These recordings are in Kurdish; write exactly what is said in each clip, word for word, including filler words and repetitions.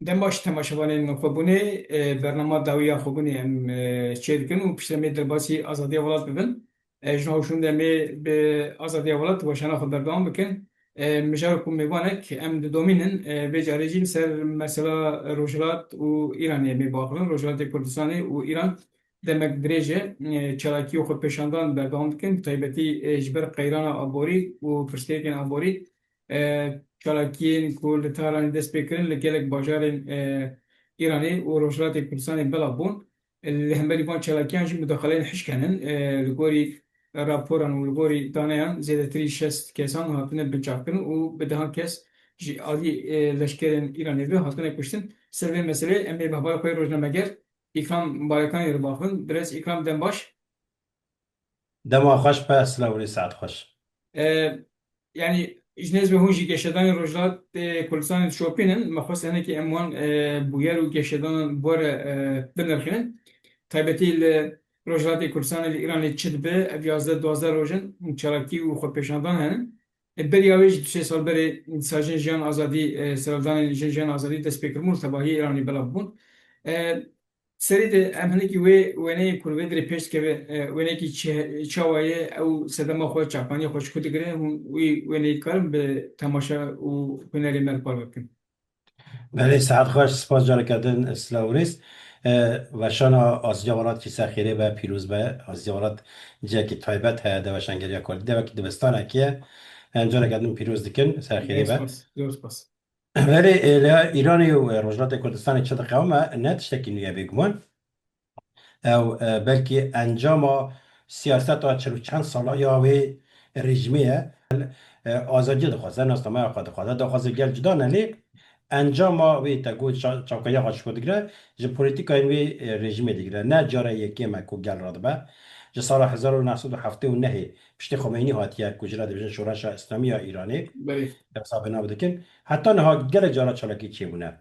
Dem baş temaşevanên xwebûnê, e, bernama dawiya xwebûnê em, e, çêdikin û piştre em ê derbasî azadiya welat bibin. E, ji hawşûn de em ê bi azadiya welat weşana xwe berdewam bikin. E, mijar ku mêvanek em didomînin, e, vê carê jî li ser mesela Rojhilat û Îranê em ê biaxivin. Rojhilatê Kurdistanê û Îran demek dirêj e, e, çalakî û xwepêşandan berdewam dikin. Bi taybetî, e, ji ber qeyrana aborî û pirsgirêkên aborî, e, çalakiyên ku li Tehranê dest pê kirin li gelek bajarên, e, Îranê û Rojhilatê Kurdistanê belav bûn. Li hemberî van çalakiyan jî mudaxileyên hişk henin. E, li gorî raporan û li gorî daneyan zêdetirî şêst kesan hatine binçavkirin û bi dehan kes ji alî, e, leşkerên Îranê ve hatine kuştin. Ser vê meselê em ê bi hevalê xwe yê rojnameger Îkram Barekanî re biaxivin. Birêz Îkram, dem baş. Dema xweş be, silav û saet xweş. E, yanî ji nêz ve hûn jî geşedanên Rojhilatê Kurdistanê dişopînin. Me xwest hinekî em wan, e, bûyer û geşedanan bi we re, e, binirxînin. Taybetî li Rojhilatê Kurdistanê li Îranê çi dibe, ev yazdeh duwazdeh roj in çalakî û xwepêşandan henin. E, beriya wê ji du sê sal berê dîsa Jin Jiyan Azadî, e, serhildanên Jin Jiyan Azadî dest pê kiribûn û tevahiyê Îranê belav bûn. E, Serî de em hinekî wê wêneyê ku li vê dirê pêş dikeve, e, wêneyekî çi-, çawa ye, ew sedema xwe, çavkaniya xwe ji ku digire, hûn wî wêneyê dikarin bi temaşe û hûnerê me re parve bikin. Belê, saet xweş, spas careke din, silav û rêz. E, Weşana Aziya Welat jî ser xêrê be, pîroz be. Aziya Welat cihekî taybet heye di weşangeriya Kurdî de, wekî dibistanekî ye. Em careke din pîroz dikin, ser xêrê be. Zor spas, zor spas. Belê, e, li Îranê û, e, Rojhilatê Kurdistanê çi diqewime, ne tiştekî nû ye bêguman. Ew, e, belkî encama siyaseta çil û çend sala ya wê rejîmê ye. E, azadiyê dixwaze, nasnameya xwe dixwaze, daxwaza gel cuda ne, lê encama wê te got ça-, çavkariya xwe ji xwe digire, ji polîtîkayên wê, e, rejîmê digire. Ne cara yekêm e ku gel radibe. Ji sala hezar û neh sed û heftê û nehê piştî Xomeyînî hatiye ku jê re dibêjin Şoreşa Îslamî ya Îranê. Belê. Hesabê nav dikin. Heta niha gelek cara çalakî çêbûne.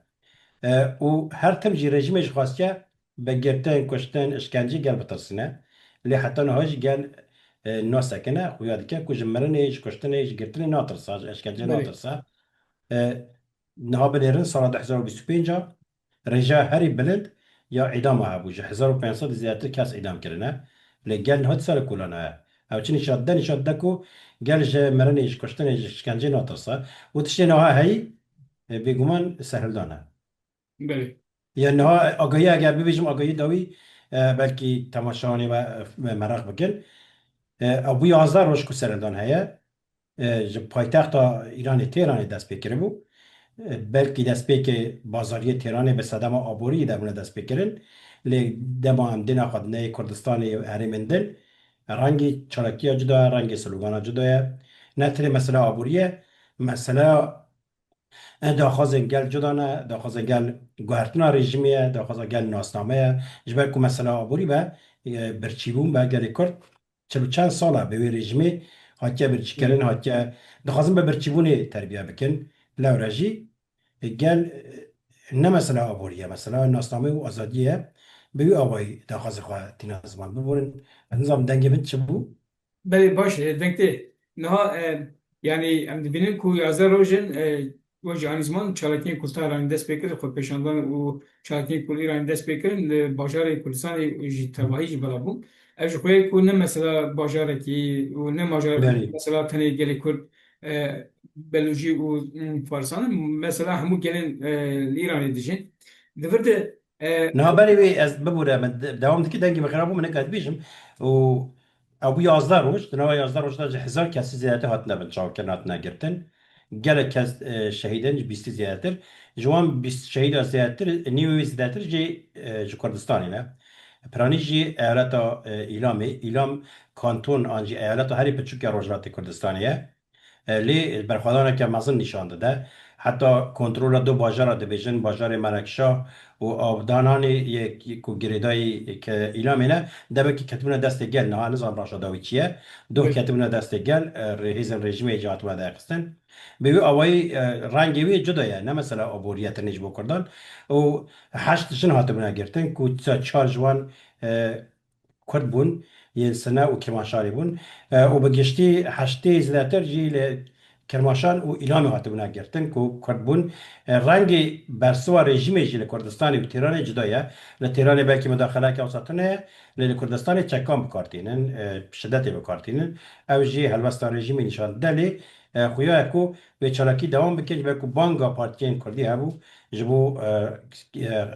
E, û her tim jî rejîmê jî xwestiye bi girtin, kuştin, işkencê gel bitirsîne. Lê heta niha jî gel, e, nasekine, xuya dike ku ji mirinê, ji kuştinê, ji girtinê natirsa, ji işkencê Belê. natirsa. E, niha binêrin sala du hezar û bîst û pênc a rêjeya herî bilind ya îdama hebû. Ji hezar û pênc sed zêdetir kes îdam kirine. Lê gel niha dîsa li kolana ye. Ew çi nîşan dide? Nîşan dide ku gel ji mirinê, ji kuştinê, ji şkencê natirse. Û tiştê niha heyî, e, bêguman serhildan e. Belê. Ya niha agahî, eger bibêjim agahî dawî, e, belkî temaşevanê me, e, meraq bikin. E, ew bû yazdeh roj ku serhildan heye. E, ji paytexta Îranê Tehranê dest pê kiribû. E, belkî destpêkê bazariyê Tehranê bi sedema aboriyê de bûne destpêkirin. Lê dema em dêna xwe dineyê Kurdistanê û herêmên din, rengê çalakiya cuda ye, rengê slogana cuda ye. Ne tenê mesela aborî ye, mesela, e, daxwazên gel cuda ne, daxwaza gel guhertina rejîmê ye, daxwaza gel nasname ye. Ji ber ku mesela aborî be, e, birçîbûn be gelê Kurd. Çil û çend sal e bi wê rejîmê hatiye birçîkirin, hatiye, dixwazin bi birçîbûnê terbiye bikin. Lewre jî, e, gel, e, ne mesela aborî ye, mesela nasname û azadiyê ye. Bi wî awayî daxwazê xwe tîne ziman. Biborin, ez nizam dengê min çi bû? Belê, baş e, deng tê. Niha, e, yanî em dibînin ku yazdeh roj in, e, Wek jî anî ziman çalakiyên ku li Tehranê dest pê kir, xwepêşandan û çalakiyên ku li Îranê dest pê kirin, li bajarê Kurdistanê jî tevahî jî belav bûn. Ev ji xwe ye ku ne mesela bajarekî û ne majar-, Belê. mesela tenê gelê Kurd, e, Belûcî û, mm, Farisan in, mesela hemû gelên, e, li Îranê dijîn. Di vir de, e, Niha berê wê ez bibûre, min de-, dewam dike, dengê min xirab bû, min neka dibêjim. Û ew bû yazdeh roj, di nava yazdeh roj de ji hezar kesî zêdetir hatine binçavkirin, hatine girtin. Gelek kes, e, şehîd in, ji bîstî zêdetir. Ji wan bîst şehîda zêdetir, nîvê wê zêdetir jî, e, ji Kurdistanê ne. Piranî jî eyaleta, e, Îlamê, Îlam kanton an jî eyaleta herî piçûk ya Rojhilatê Kurdistanê ye. E, lê berxwedaneke mezin nîşan dide. Heta kontrola du bajara dibêjin, bajarê Menekşa û Avdananê yê ku girêdayî ke Îlamê ne, demekî ketibûne destê gel, niha nizam raşa dawî çi ye. Doh Belê. ketibûne destê gel, e, rê-, hêzên rejîmê jî hatibûne derxistin. Bi wî awayî, e, rengê wî cuda ye, ne mesela aboriye tenê ji bo Kurdan. Û heşt jin hatibûne girtin, ku ça-, çar ji wan, e, Kurd bûn, yên Sine û Kirmanşarê bûn. E, û bi giştî heştê zêdetir jî li Kirmaşan û Îlamê hatibûne girtin ku Kurd bûn. E, rengê bersiva rejîmê jî li Kurdistanê û Têranê cuda ye. Li Têranê belkî mudaxileke wisa tune ye, lê li Kurdistanê çekan bi kar tînin, e, şidetê bi kar tînin. Ew jî helwesta rejîmê nîşan dide, lê, e, xuya ye ku wê çalakî dewam bikin, ji ber ku banga partiyên Kurdî hebû ji bo, e, e,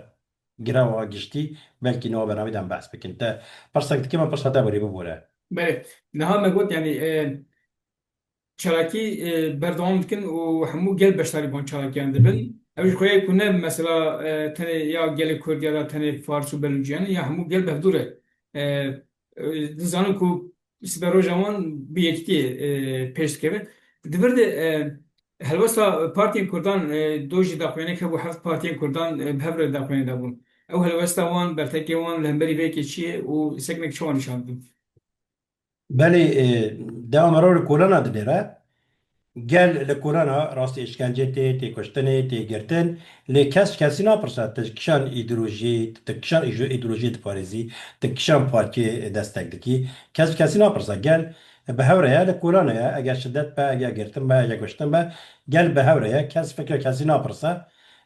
girava giştî, belkî niha bernameyê de em behs bikin. Te pirsek dike, me pirsa te borî bibore. Belê. Niha me got, yanî, e, çalakî, e, berdewam dikin û hemû gel beşdarî van çalakiyan dibin. Ew ji xwe ye ku ne mesela, e, tenê ya gelê Kurd ya da tenê Fars û Belûciyan, ya hemû gel bi hevdû re, e, e, dizanin ku siberoja wan bi yekitiyê, e, pêş dikeve. Di vir de, e, helwesta partiyên Kurdan, e, do jî daxuyaniyek hebû, heft partiyên Kurdan, e, bi hev re daxuyanî dabûn. Ew helwesta wan, bertekê wan li hemberî vê yekê çi ye û seknek çawa nîşan didin? Belê, e, dewa me re li kolana dinêre. Gel li kolana rastî îşkence tê, tê kuştinê, tê girtin. Lê kes kesî napirse, tu kişan îdeolojî, tu kişan îjo-, îdeolojî diparêzî, tu kişan partiyê destek dikî. Kes kesî napirse. Gel bi hev re ye, li kolana ye. Eger şidet be, eger girtin be, eger kuştin be, gel bi hev re ye. Kes fikra kesî napirse.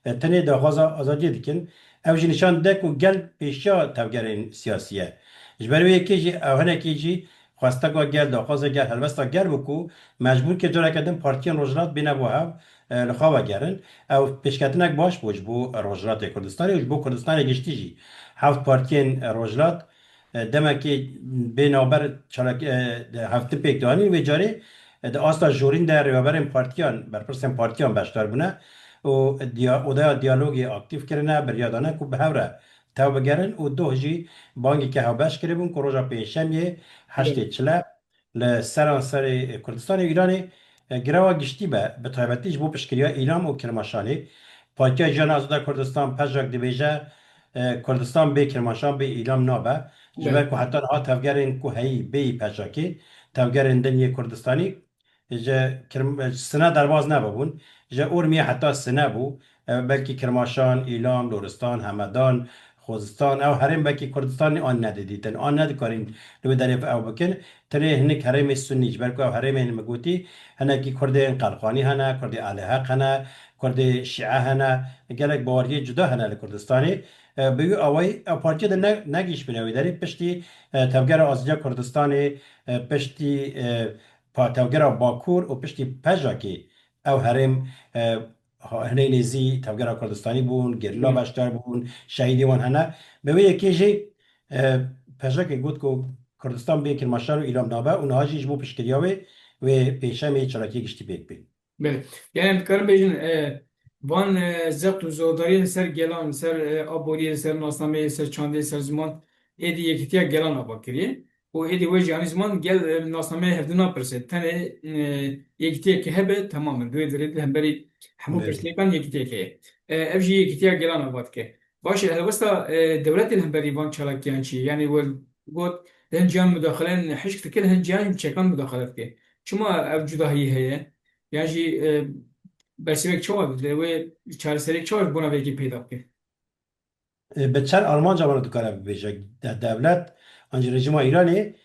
E, tenê daxwaza azadiyê dikin. Ew jî nîşan dide ku gel pêşiya tevgerên siyasî ye. Ji ber wê yekê jî ew hinekî jî xwesteka gel, daxwaza gel, helwesta gel bû ku mecbûr kir careke din partiyên Rojhilat bêne bo hev, e, li xwe vegerin. Ew pêşketinek baş bû ji bo Rojhilatê Kurdistanê û ji bo Kurdistanê giştî jî. Heft partiyên Rojhilat, e, demekê bê navber çalak-, e, de hevtin pêk dianîn, wê carê, e, di asta jorîn de rêveberên partiyan, berpirsên partiyan beşdar bûne û diya-, odaya diyalogê aktîf kirine, biriya dane ku bi hev re tev bigerin û doh jî bangeke hevbeş kiribûn ku roja pêncşemiyê heştê çile li seranserê Kurdistanê û Îranê, e, girava giştî be, bi taybetî ji bo piştgiriya Îlam û Kirmaşanê. Partiya Jiyana Azad a Kurdistan, PJAK, dibêje, e, Kurdistan bê Kirmaşan, bê Îlam nabe. Ji ber ku heta niha tevgerên ku heyî bêyî PJAKê, tevgerên din yê Kurdistanî, ji Kirm-, ji Sine derbaz nebibûn. Ji Urmiyê heta Sine bû. E, belkî Kirmaşan, Îlam, Loristan, Hemedan, Xuzistan, ew herêm belkî Kurdistanê an nedidîtin, an nedikarîn li wê derê ew bikin. Tenê hinek herêmê Sunnî, ji ber ku ew herêmên min gotî, hinekî Kurdên Qelxanî hene, Kurdê Ehli Heq hene, Kurdê Şîe hene, gelek baweriyê cuda hene li Kurdistanê. E, bi wî awayî ew partiya de ne-, negihîştbûne wê derê, piştî, e, Tevgera Azadiya Kurdistanê, e, piştî, e, pa-, Tevgera Bakur û piştî PJAKê ew herêm, e, ha-, hiney nêzî Tevgera Kurdistanî bûn, gerîla beşdar bûn, şehîdê wan hene. Bi wê yekê jî, e, PJAKê got ku Kurdistan bê Kirmaşan û Îlam nabe û niha jî ji bo piştgiriya wê, wê pêncşemê çalakiyê giştî pêk bên. Belê. Yani em dikarin bêjin, e, van, e, zext û zordariyên ser gelan, ser, e, aboriyê, ser nasnameyê, ser çandê, ser ziman, êdî yekîtiya gelan ava kiriye. Û êdî wê jî anî ziman gel, e, nasnameyê hevdû napirse. Tenê, e, yekîtiyeke hebe, temam e. Di wê derê de hemberî hemû pirsgirêkan yekîtiyek heye. E, ev jî yekîtiya gelan ava dike. Baş e, helwesta, e, dewletê li hemberî van çalakiyan çi ye? Yani we got, li hin ciyan mudaxileyên hişk dike, li hin ciyan çekan mudaxile dike. Çima ev cudahiyî heye? Yan jî, e, bersivek çawa dide? Wê çareseriyek çawa ji bona vê yekê peyda bike? E, bi çend armanca wana dikare bibêje. De-, dewlet, an jî rejîma Îranê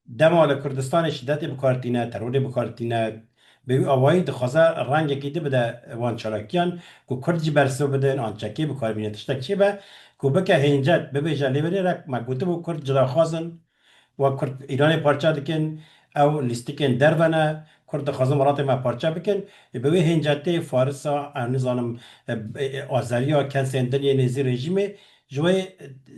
dema li Kurdistanê şidetê bi kar tîne, terorê bi kar tîne, bi wî awayî dixwaze rengekî di bide wan çalakiyan ku Kurd jî bersiv bidin, an çekê bi kar bîne, tiştek çê be ku bike hêncet, bibêje lê binêre me gotibû Kurd cudaxwaz in, Wa Kurd Îranê parçe dikin, ew lîstikên derve ne, Kurd dixwazin welatê me parçe bikin. Bi wê hêncetê Farisa, em nizanim, e, e, Azeriya, kesên din yê nêzî rejîmê ji wê,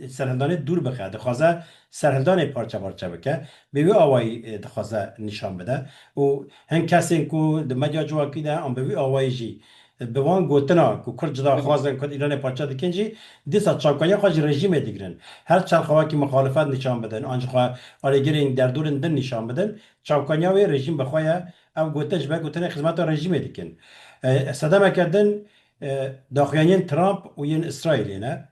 e, serhildanê dûr bixe. Dixwaze serhildanê parçe parçe bike. Bi wî awayî, e, dixwaze nîşan bide. Û hin kesên ku di medya civakî de an bi wî awayî jî bi wan gotina ku Kurd cudaxwaz in, Kurd Îranê parçe dikin jî, dîsa çavkaniya xwe ji rejîmê digirin. Her çend xwe wekî muxalifet nîşan bidin, an jixwe alîgirên derdorên din nîşan bidin, çavkaniya wê rejîm bi xwe ye, ev gotin ji ber ku tenê xizmeta rejîmê dikin. E, sedemeke din, e, daxuyaniyên Trump û yên Îsraîlê ne,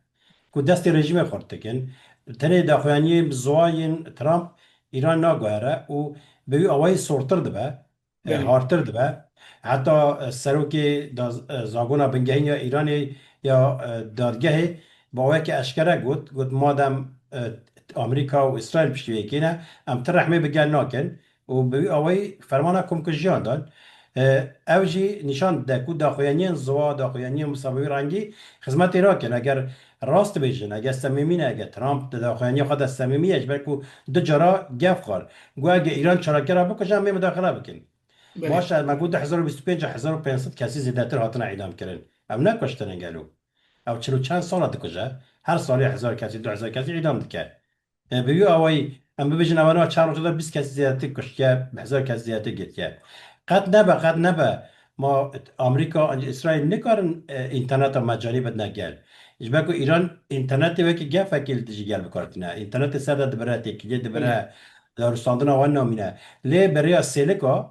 ku destê rejîmê xurt dikin. Tenê daxuyaniyên bi ziwa yên Trump Îran naguhere û bi wî awayî sortir dibe. E, Belê. Hartir dibe. Heta, e, serokê da-, e, zagona bingehîn ya Îranê ya, e, dadgehê bi awayekî eşkere got, got, madem, e, Amerîka û Îsraîl piştî wê yekê ne, em ti rehmê bi gel nakin û bi wî awayî fermana komkujiyan dan. E, ew jî nîşan dide ku daxuyaniyên ziwa, daxuyaniyên wisa bi wî rengî xizmetê nakin. Eger rast dibêjin, eger semîmî ne, eger Trump di daxuyaniya xwe de semîmî ye, ji ber ku du cara gef xwar. Got, eger Îran çalakiyê re bikuje, em ê mudaxile bikin. Belê. Baş e, me got du hezar û bîst û pênc hezar û pênc sed kesî zêdetir hatine îdam kirin. Ew ne kuştin in gelo. Ew çil û çend sala dikuje. Her salê hezar kesî, du hezar kesî îdam dike. E, bi wî awayî, em bibêjin, ewana çar roja de bîst kesî zêdetir kuştiye, bi hezar kesî zêdetir girtiye. Qet nebe, qet nebe. Ma Amerîka, Îsraîl nikarin, e, înterneta mecanî bidine gel. Ji ber ku Îran înternetê wekî gefekê li dijî gel bi kar tîne. Înternetê ser de dibire, têkiliyê dibire, Belê. darûstandina wan namîne. Lê bi rêya sêlika,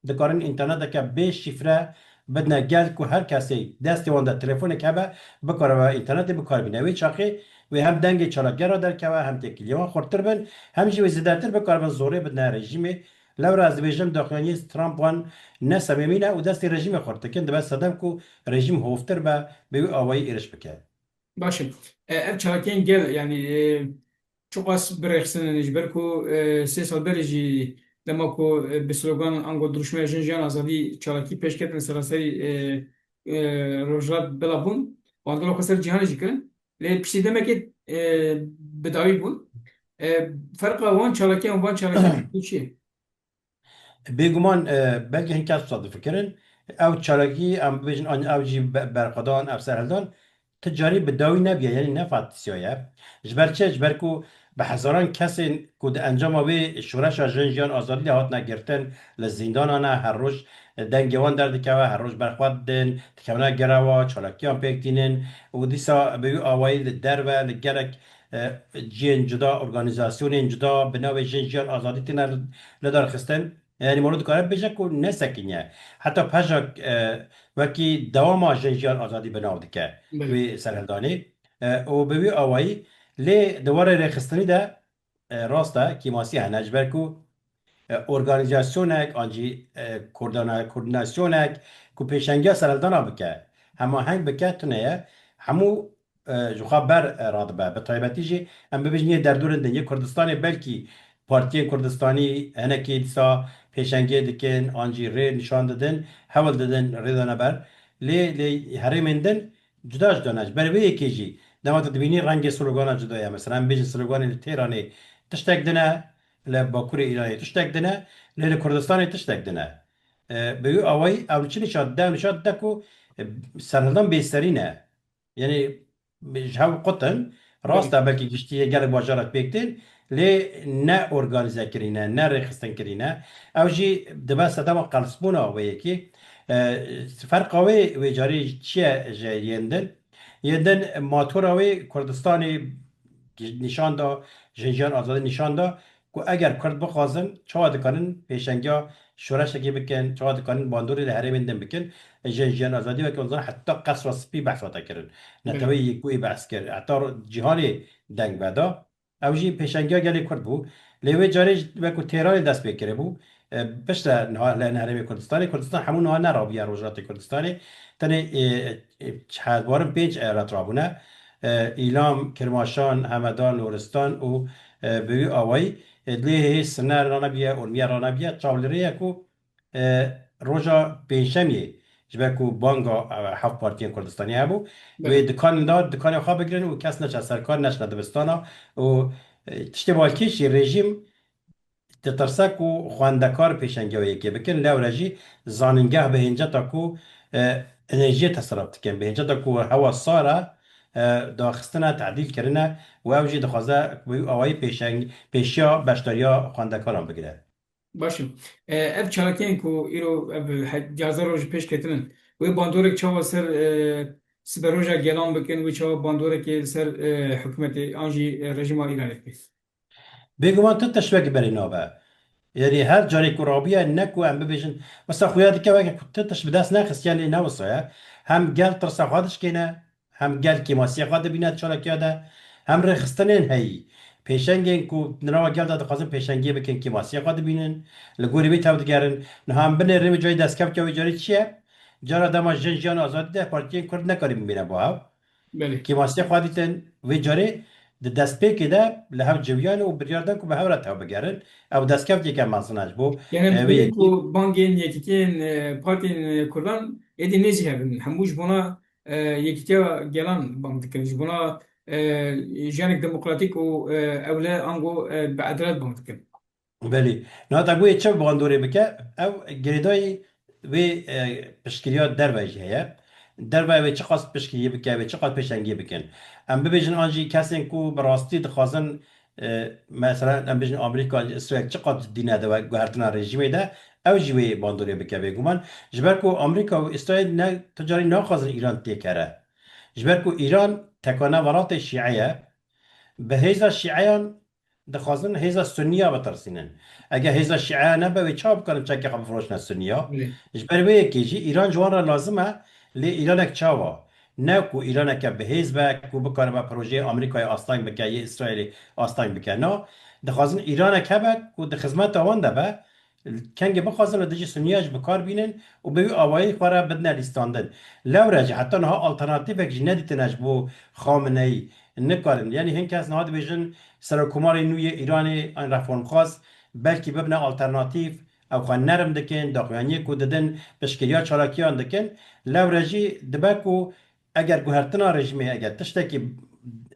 dikarin înterneteke bê şîfre bidine gel ku her kesê destê wan de telefonek hebe, bikare bi înternetê bi kar bîne. Wê çaxê wê hem dengê çalakgera derkeve, hem têkiliyê wan xurttir bin, hem jî wê zêdetir bikaribin zorê bidine rejîmê. Lewra ez dibêjim, daxuyaniyê Trump wan ne semîmî ne û destê rejîmê xurt dikin, dibe sedem ku rejîm hovtir be, bi wî awayî êriş bike. Baş e. E, ev çalakiyên gel, yanî, e, çiqas birêxistin in, ji ber ku, e, sê sal berê jî dema ku, e, bi slogan ango dirûşmeya Jin Jiyan Azadî çalakî pêş ketin, seraserî, e, e, Rojhilat bila bûn, bandora xwe ser cîhanê jî kirin. Lê piştî demekê, e, bi dawî bûn. E, ferqa wan çalakiyan û van çalakiyan çi ye? Bêguman, e, belkî hin kes wisa difikirin. Ew çalakî, em bibêjin, an ew jî be-, berxwedan, ev serhildan, ti carî bi dawî nebiye, yanî nefatisiyaye. Ji ber çi? Ji ber ku bi hezaran kesên ku di encama wê şoreşa Jin Jiyan Azadî de hatine girtin, li zîndana ne, her roj dengê wan derdikeve, her roj berxwe didin, dikevine grewa, çalakiyan pêk tînin û dîsa bi wî awayî li derve, li gelek e, cihên cuda, organîzasyonên cuda bi navê Jin Jiyan Azadî têne lidarxistin. Yanî moro dikare bibêje ku nesekiniye. Heta pejak, e, wekî dewama Jin Jiyan Azadî bi nav dike Belê. wê serhildanê. E, û bi wî awayî lê di warê rêxistinî de, e, rast e, kêmasî hene ji ber ku, e, organîzasyonek an jî, e, koordina-, koordînasyonek ku pêşengiya serhildana bike, hemaheng bike, tune ye. Hemû e, ji xwe ber, e, radibe. Bi taybetî jî em bibêjin yê derdorên din yê Kurdistanê belkî partiyên Kurdistanî hinekî dîsa pêşengiyê dikin an jî rê nîşan didin, hewl didin rê dane ber. Lê, lê herêmên din cuda cuda ne. Ji ber vê yekê jî dema tu dibînî rengê slogana cuda ye. Mesela em bêjin sloganê li Têranê tiştek din e, li Bakurê Îranê tiştek din e, lê li Kurdistanê tiştek din e. E, bi wî awayî ew li çi nîşan dide? Ew nîşan dide ku, e, serhildan bêserî ne. Yanî ji hev qutin, rast e, belkî giştî yê gelek bajaran pêk tên, lê ne organîze kirîne, ne rêxistin kirîne. Ew jî dibe sedema qelsbûna wê yekê. E, ferqa wê, wê carî çi ye ji yên din? Yên din motora wê Kurdistanê nîşan da, Jin Jiyan Azadî nîşan da, ku eger Kurd bixwazin, çawa dikanin pêşengiya şoreşekê bikin, çawa dikanin bandorê li herêmên din bikin. Jin Jiyan Azadî weke hûn zanin heta Qesra Spî behsa te kirin. Belê. Neteweyê Yekbûyî behs kir. Heta cîhanê deng veda. Ew jî pêşengiya gelê Kurd bû. Lê wê carê ji, wekî Têranê dest pê kiribû. E, piştre niha li herêmê Kurdistanê, Kurdistan hemû niha nerabiye Rojhilatê Kurdistanê. Tenê, e, e, ez bawerim pênc eyalet rabûne. E, Îlam, Kirmaşan, Hemeda, Loristan û, e, bi wî awayî, e, dilê hê Siner ranebiye, Urmiye ranebiye, çav li rê ye ku, e, roja Pêncşemiyê, ji ber ku banga, e, heft partiyên Kurdistanî hebû, Belê. wê dikanên dar, dikanê xwe bigirin û kes neçe ser kar, neçine dibistana û, e, tiştê balkêş jî rejîm ditirse ku xwendekar pêşengiya wê yekê bikin, lewre jî zanîngeh bi hênceta ku, e, enerjiyê tesirref dikin, bi hênceta ku hewa sar e, e, daxistine, tedîl kirine û ew jî dixwaze bi wî awayî pêşeng-, pêşiya beşdariya xwendekaran bigire. Baş e. E, ev çalakiyên ku îro ev he-, cazdar roj pêş ketinin, wê bandorek çawa ser, e, siberoja gelan bikin, wê çawa bandorekê li ser, e, hikûmetê an jî, e, rejîma Îranê bikin? Bêguman tu tişt wekî berê nabe. Yanî her carê ku rabiye, ne ku em bibêjin, mesela xuya dike weke ku tu tişt bi dest nexistiye, lê ne wisa ye. Hem gel tirsa xwe dişkêne, hem gel kêmasiya xwe dibîne di çalakiya de, hem rêxistinên heyî. Pêşengên ku di nava gel de dixwazin pêşengiyê bikin, kêmasiya xwe dibînin, li gorî wê tevdigerin. Niha em binêrin wê carê destkeftiya wê carê çi ye? Cara dema Jin Jiyan Azadî de partiyên Kurd nekarîbûn bîne bo hev. Belê. Kêmasiya xwe dîtin, vê carê di destpêkê de li hev civiyan û biryar dan ku bi hev re tevbigerin. Ew destkeftiyeke mezin e ji bo, Yanî em e, vê dibînin yekî. Ku bangên yekîtiyên e, partiyên e, Kurdan êdî nêzî hev in. Hemû ji bona e, yekîtiya gelan bang dikin. Ji bona e, jiyanek demokratîk û e, ewle ango e, bi edalet bang dikin. Belê. Niha te goyê çi bandorê bike, ev girêdayî wê, e, piştgiriya derve jî heye. Derve wê çiqas piştgiriyê bike, wê çiqas pêşengiyê bikin. Em bibêjin an jî kesên ku bi rastî dixwazin, e, mesela em bêjin Amerîka, Îsraîl çiqas cidî nede we guhertina rejîmê de, ew jî wê bandorê bike bêguman. Ji ber ku Amerîka û Îsraîl ne tu carî naxwazin Îran têkere. Ji ber ku Îran tekane welatê Şîe ye, bi hêza Şîeyan dixwazin hêza Sunniya bitirsînin. Eger hêza Şîeya nebe, wê çawa bikarin çekê xwe bifiroşine Sunniya? Belê. Ji ber vê yekê jî Îran ji wan re lazim e, lê Îranek çawa? Ne ku Îraneke bi hêz be, ku bikaribe projeyê Amerîkayê asteng bike, yê Îsraîlê asteng bike. Na, dixwazin Îranek hebe ku di xizmeta wan de be, kengê bixwazin li dijî Sunniya jî bi kar bînin û bi wî awayî xwe re bidine lîstandin. Lewre jî heta niha alternatîfek jî nedîtine ji bo Xameneî. Nikarin. Yanî hin kes niha dibêjin serokkomarê nû yê Îranê, an reformxwaz, belkî bibine alternatîf, ew xwe nerm dikin, daxuyaniyê ku didin, piştgiriya çalakiyan dikin. Lewre jî dibe ku eger guhertina rejîmê, eger tiştekî,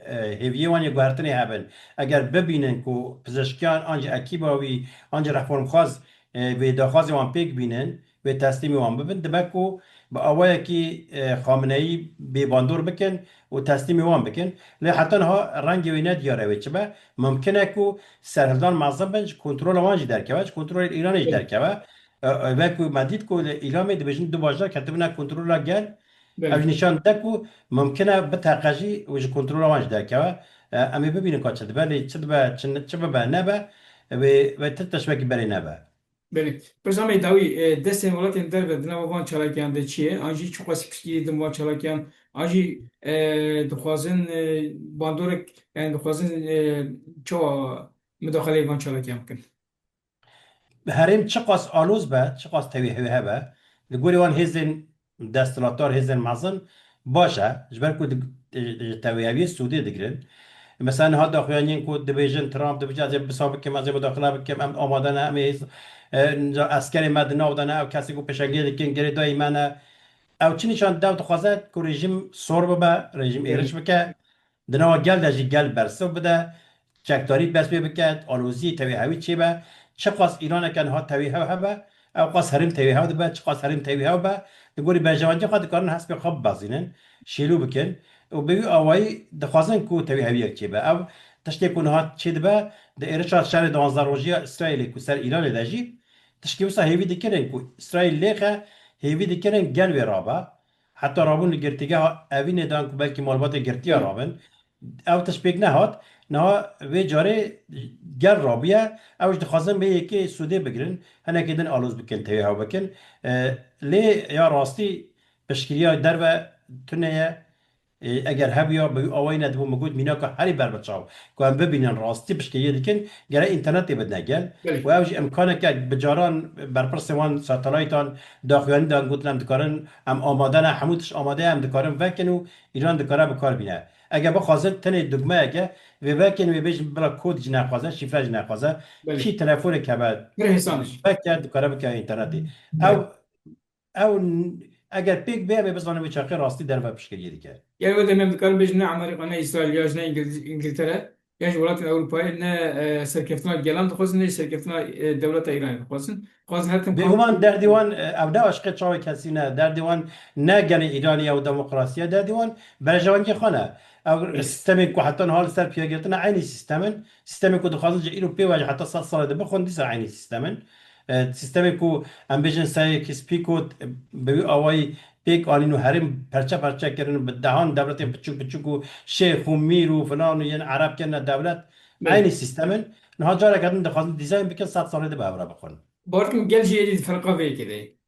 e, hêviyê wan yê guhertinê hebin, eger bibînin ku pizişkiyan an jî ekîba wî, an jî reformxwaz, e, wê daxwazê wan pêk bînin, wê teslîmê wan bibin, dibe ku bi awayekî, e, Xameneî bêbandor bikin û teslîmê wan bikin. Lê heta niha rengê wê nediyar e wê çi be. Mimkin e ku serhildan mezin bin, ji kontrola wan jî derkeve, ji kontrolê Îranê jî Belê. derkeve. E, e, wek ku me dît ku li Îlamê dibêjin du bajar ketibine kontrola gel. Ev Belê. jî nîşan dide ku mimkin e biteqe jî û ji kontrola wan jî derkeve. E, em ê bibînin ka çi dibe, lê çi dibe, çi, çi bibe nebe, wê, wê ti tiştekî berê nebe. Belê. Pirsa me dawî, e, destên welatên derve di nava van çalakiyan de çi ye? An jî çiqas piştgirî din van çalakiyan, an jî, e, dixwazin, e, bandorek, yani dixwazin, e, çawa mudaxaleyê van çalakiyan bikin? Herêm çiqas aloz be, çiqas tevî heve hebe, li gorî wan hêzên desthilatdar, hêzên mezin baş e, ji ber ku di, di, di tevîheviyê sûdê digirin. Mesela niha daxuyaniyên ku dibêjin Trump dibêje ez ê bisa bikim, ez ê mudaxile bikim, em amade ne, em ê hêz, e, eskerê me di nav de ne, ew kesê ku pêşengiyê dikin, girêdayî me ne. Ew çi nîşan dide? Ew dixwaze ku rejîm sor bibe, rejîm êriş bike. Di nava gel de jî gel bersiv bide, çekdarî dest pê bike, alozî, tevîhewî çêbe. Çiqas Îraneke niha tevîhew hebe, ew qas herêm tevîhew dibe, çiqas herêm tevîhew be, li gorî berjewendiya xwe dikarin hespê xwe bibezînin, şêlû bikin û bi wî awayî dixwazin ku tevîhewiyek çêbe. Ev tiştê ku niha çêdibe, di êrişa şerê duwazdeh rojî ya Îsraîlê ku ser Îranê de jî, tişkî wisa hêvî dikirin ku Îsraîl lêxe, hêvî dikirin gel wê rabe. Heta rabûn li girtîgeha Evînê dan ku belkî malbatê girtiya rabin. Ew tişt pêk nehat. Niha vê carê gel rabûye. Ew jî dixwazin vê yekê sûdê bigirin. Hinekê din aloz bikin, tevîhew bikin. E, lê ya rastî piştgiriya derve tune ye. E, eger hebûya bi wî awayî nedibû, min got mînaka herî berbiçav ku em bibînin rastî piştgiriyê dikin, gere înternetê bidine gel. Belê. Û ew jî imkaneke bi caran berpirsê wan satelaytan daxuyanî dan gotin em dikarin, em amade ne, hemû tişt amade ye, em dikarin vekin û Îran dikare bi kar bîne. Eger bixwazin tenê dugmeyeke vê vekin, wê bêjin bila kod jî nexwaze, şîfre jî nexwaze. Belê. Kî telefonek hebe, Pir hêsan e. Veke dikare bike înternetê. Belê. Ew Ew n-, eger pêk bê, em ê bizanin wê çaxê rastî derve piştgiriyê dike. Gel wê demê em dikarin bêjin ne Amerîka, ne Îsraîl, ya jî ne Îngil-, Îngiltere, ya jî welatên Ewropayê ne, e, serkeftina gelan dixwazin, ne jî serkeftina, e, dewleta Îranê dixwazin. Dixwazin her tim Bêguman derdê wan, e, ew ne aşiqê çavê kesî ne. Derdê wan ne genê Îranê ye û demokrasî ye. Derdê wan berjewendiyê xwe ne. Ew Belê. sîstemên ku heta niha li ser piya girtine eynî sîstem in. Sîstemên ku dixwazin ji îro pê ve ji heta sed salê de bixwin, dîsa eynî sîstem in. E, sîstemê ku em bêjin Sykes-Picot, e, bi wî awayî pêk anîn û herêm perçe perçe kirin, bi dehan dewletên piçûk piçûk û şêx û mîr û filan û yên Ereb kirine dewlet. Belê. Eynî sîstem in. Niha careke din dixwazin dîzayn bikin, sed salê de bi hev re bixwin. Bawer dikim gel jî êdî di ferqa vê yekê de ye.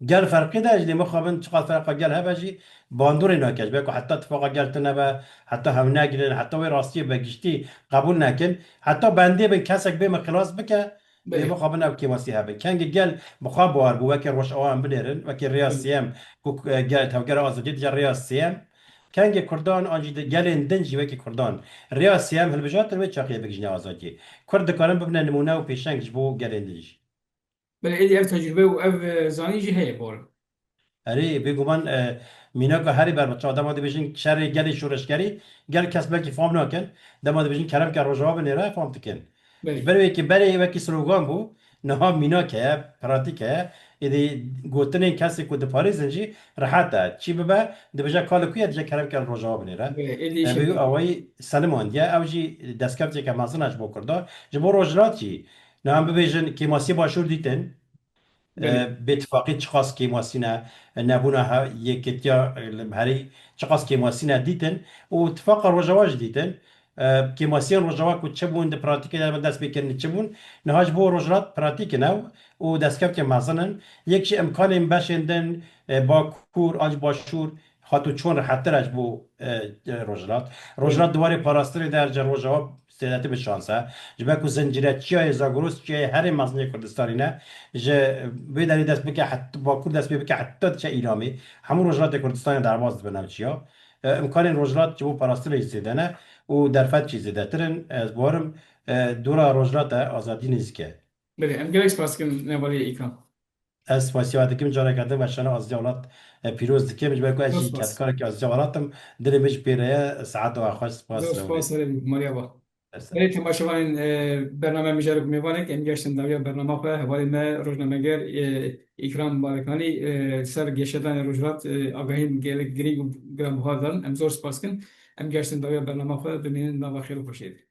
Gel ferqê de ji lê mixabin çiqas ferqa gel hebe jî bandorê nake. Ji ber ku heta tifaqa gel tune be, heta hev negirin, heta wê rastiyê be giştî qebûl nekin, heta bendê bin kesek bê min xilas bike, Belê. lê mixabin ev kêmasî hebe. Kengê gel bi xwe bawer bû, wekî Rojava em binêrin, wekî Rêya Belê. Sêyem, ku, e, gel, tevgera azadiyê dije Rêya Sêyem. kengê Kurdan an jî di gelên din jî wekî Kurdan rêya sêyem hilbijartin, wê çaxiyê bigihîjne azadiyê. Kurd dikarin bibine nimûne û pêşeng ji bo gelên din jî. Belê, êdî ev tecrûbe û ev, e, zanîn jî heye bor. Erê, bêguman, e, mînaka herî berbiçav. Dema dibêjin şerê gelê şoreşgerî, gelek kes belkî fam nakin. Dema dibêjin kerem ke Rojava binêre, fam dikin. Belê. Ji ber wê yekê berê wekî slogan bû, niha mînak heye, pratîk heye. Êdî gotinên kesê ku diparêzin jî rehet e. Çi bibe, dibêje kalê ku ye, dibêje kerem ke Rojava binêre. Belê, êdî E, şevê. Bi awayî selimandiye. Ew jî destkefteke mezin e ji bo Kurda. Ji bo Rojhilat jî. Niha em bibêjin kêmasiyê Başûr dîtin. Belê. E, bêtifaqî çiqas kêmasî ne, nebûna he-, yekêtiya, e, li herî çiqas kêmasî ne dîtin û tifaqa Rojava jî dîtin. E, kêmasiyên Rojava ku çi bûn di pratîkê de dest pê kirin çi bûn, niha ji bo Rojhilat pratîk in ew û destkeftê mezin in. Yek jî imkanên beşên din, e, Bakur an jî Başûr, hato çon rehettir e ji bo, e, e, Rojhilat. Rojhilat di warê parastinê de ji Rojava zêdetî bi şans e. Ji ber ku zincîreçiyayê Zagroskiyayê herê mezin yê Kurdistanê ne, ji vê derê dest bike het-, Bakur dest pê bike heta diçe Îlamê, hemû Rojhilatê Kurdistanê derbas dibin ev çiya. E, imkanên Rojhilat ji bo parastinê jî zêde ne û derfet jî zêdetir in. Ez bawerim, e, dora Rojhilat e azadî nêzîk e. Belê, em gelek spas dikin Hevalê Îkram. Ez spasiya we dikim, careke din weşana Aziya Welat, e, pîroz dikim, ji ber ku ez Zor jî spas. Kedkarekî Aziya Welat im, dilê min jî pê re ye, saeta we xweş, spas Zor Hevalê. Spas, herê bû, Maria ba. Ders Belê temaşevanên, e, bername mijarok mêvanek, em geştin dawiya bernama xwe, hevalê me rojnameger, e, Îkram Balikanî, e, ser geşedanê Rojhilat, e, agahiyên gelek girîng û giranbuha dan. Em zor spas dikin. Em geştin dawiya bernama xwe, bimînin nava xêr û xweşiyê de.